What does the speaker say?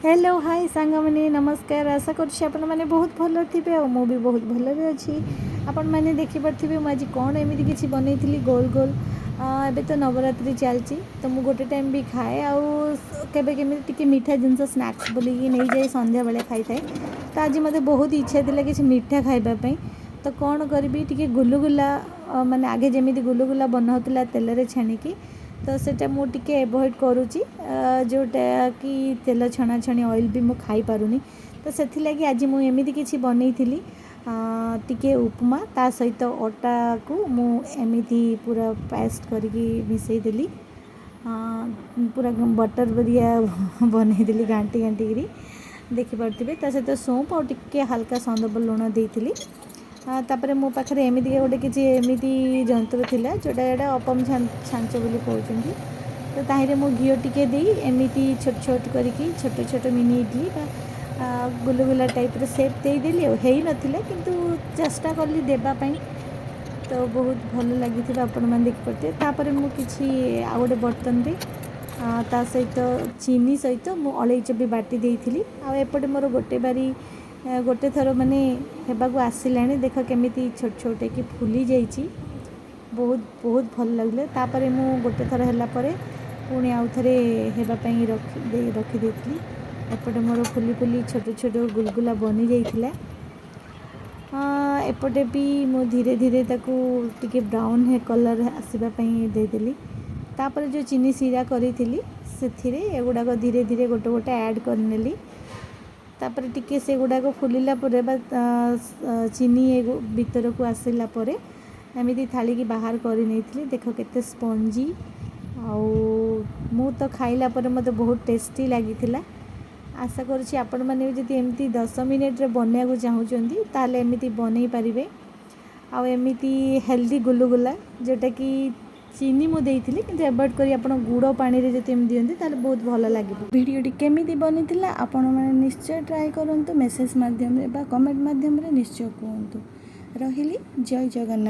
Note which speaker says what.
Speaker 1: Hello, high ସାଙ୍ଗମାନେ, ନମସ୍କାର। ଆଶା କରୁଛି ଆପଣମାନେ ବହୁତ ଭଲରେ ଥିବେ ଆଉ ମୁଁ ବି ବହୁତ ଭଲରେ ଅଛି। ଆପଣମାନେ ଦେଖିପାରୁଥିବେ ମୁଁ ଆଜି କ'ଣ ଏମିତି କିଛି ବନେଇଥିଲି ଗୋଲ ଗୋଲ। ଏବେ ତ ନବରାତ୍ରି ଚାଲିଛି, ତ ମୁଁ ଗୋଟେ ଟାଇମ୍ ବି ଖାଏ ଆଉ କେବେ କେମିତି ଟିକେ ମିଠା ଜିନିଷ ସ୍ନାକ୍ସ ବୋଲିକି ନେଇଯାଏ, ସନ୍ଧ୍ୟାବେଳେ ଖାଇଥାଏ। ତ ଆଜି ମୋତେ ବହୁତ ଇଚ୍ଛା ଥିଲା କିଛି ମିଠା ଖାଇବା ପାଇଁ। ତ କ'ଣ କରିବି, ଟିକେ ଗୁଲୁଗୁଲା, ମାନେ ଆଗେ ଯେମିତି ଗୁଲୁଗୁଲା ବନା ହେଉଥିଲା ତେଲରେ ଛାଣିକି, ତ ସେଇଟା ମୁଁ ଟିକେ ଆଭଏଡ଼ କରୁଛି, ଯେଉଁଟା କି ତେଲ ଛଣାଛଣି ଅଏଲ୍ ବି ମୁଁ ଖାଇପାରୁନି। ତ ସେଥିଲାଗି ଆଜି ମୁଁ ଏମିତି କିଛି ବନେଇଥିଲି, ଟିକେ ଉପମା, ତା ସହିତ ଅଟାକୁ ମୁଁ ଏମିତି ପୁରା ପେଷ୍ଟ କରିକି ମିଶାଇ ଦେଲି, ପୁରା ବଟର୍ ପରିଆ ବନେଇଦେଲି ଘାଣ୍ଟି ଘାଣ୍ଟିକିରି, ଦେଖିପାରୁଥିବେ। ତା ସହିତ ସୋମ୍ପ ଆଉ ଟିକେ ହାଲକା ସନ୍ଦବ ଲୁଣ ଦେଇଥିଲି। ତାପରେ ମୋ ପାଖରେ ଏମିତିକା ଗୋଟେ କିଛି ଏମିତି ଯନ୍ତ୍ର ଥିଲା, ଯେଉଁଟା ଏଇଟା ଅପମ ଛାଞ୍ଚ ବୋଲି କହୁଛନ୍ତି। ତ ତାହିଁରେ ମୁଁ ଘିଅ ଟିକେ ଦେଇ ଏମିତି ଛୋଟ ଛୋଟ କରିକି ଛୋଟ ଛୋଟ ମିନି ଇଡ଼ଲି ବା ଗୁଲୁଗୁଲା ଟାଇପ୍ର ସେପ୍ ଦେଇଦେଲି। ଆଉ ହେଇନଥିଲା, କିନ୍ତୁ ଚେଷ୍ଟା କଲି ଦେବା ପାଇଁ। ତ ବହୁତ ଭଲ ଲାଗିଥିବ, ଆପଣମାନେ ଦେଖିପାରୁଥିବେ। ତାପରେ ମୁଁ କିଛି ଆଉ ଗୋଟେ ବର୍ତ୍ତନରେ ତା ସହିତ ଚିନି ସହିତ ମୁଁ ଅଳେଇଚ ବି ବାଟି ଦେଇଥିଲି। ଆଉ ଏପଟେ ମୋର ଗୋଟେ ବାରି ଗୋଟେ ଥର ମାନେ ହେବାକୁ ଆସିଲାଣି। ଦେଖ କେମିତି ଛୋଟ ଛୋଟ ହେଇକି ଫୁଲି ଯାଇଛି। ବହୁତ ବହୁତ ଭଲ ଲାଗିଲା। ତାପରେ ମୁଁ ଗୋଟେ ଥର ହେଲା ପରେ ପୁଣି ଆଉ ଥରେ ହେବା ପାଇଁ ରଖିଦେଇଥିଲି। ଏପଟେ ମୋର ଫୁଲି ଫୁଲି ଛୋଟ ଛୋଟ ଗୁଲଗୁଲା ବନିଯାଇଥିଲା। ଏପଟେ ବି ମୁଁ ଧୀରେ ଧୀରେ ତାକୁ ଟିକେ ବ୍ରାଉନ୍ କଲର୍ ଆସିବା ପାଇଁ ଦେଇଦେଲି। ତାପରେ ଯେଉଁ ଚିନି ଶିରା କରିଥିଲି, ସେଥିରେ ଏଗୁଡ଼ାକ ଧୀରେ ଧୀରେ ଗୋଟେ ଗୋଟେ ଆଡ଼୍ କରିନେଲି। ତାପରେ ଟିକେ ସେଗୁଡ଼ାକ ଫୁଲିଲା ପରେ ବା ଚିନି ଭିତରକୁ ଆସିଲା ପରେ ଏମିତି ଥାଳିକି ବାହାର କରି ନେଇଥିଲି। ଦେଖ କେତେ ସ୍ପଞ୍ଜି, ଆଉ ମୁଁ ତ ଖାଇଲା ପରେ ମୋତେ ବହୁତ ଟେଷ୍ଟି ଲାଗିଥିଲା। ଆଶା କରୁଛି ଆପଣମାନେ ବି ଯଦି ଏମିତି 10 ମିନିଟ୍ରେ ବନେଇବାକୁ ଚାହୁଁଛନ୍ତି, ତାହେଲେ ଏମିତି ବନେଇ ପାରିବେ। ଆଉ ଏମିତି ହେଲ୍ଦି ଗୁଲୁଗୁଲା, ଯେଉଁଟାକି ଚିନି ମୁଁ ଦେଇଥିଲି, କିନ୍ତୁ ଆଭଏଡ଼ କରି ଆପଣ ଗୁଡ଼ ପାଣିରେ ଯଦି ଏମିତି ଦିଅନ୍ତି, ତାହେଲେ ବହୁତ ଭଲ ଲାଗିବ।
Speaker 2: ଭିଡ଼ିଓଟି କେମିତି ବନିଥିଲା, ଆପଣମାନେ ନିଶ୍ଚୟ ଟ୍ରାଏ କରନ୍ତୁ। ମେସେଜ୍ ମାଧ୍ୟମରେ ବା କମେଣ୍ଟ ମାଧ୍ୟମରେ ନିଶ୍ଚୟ କୁହନ୍ତୁ। ରହିଲି, ଜୟ ଜଗନ୍ନାଥ।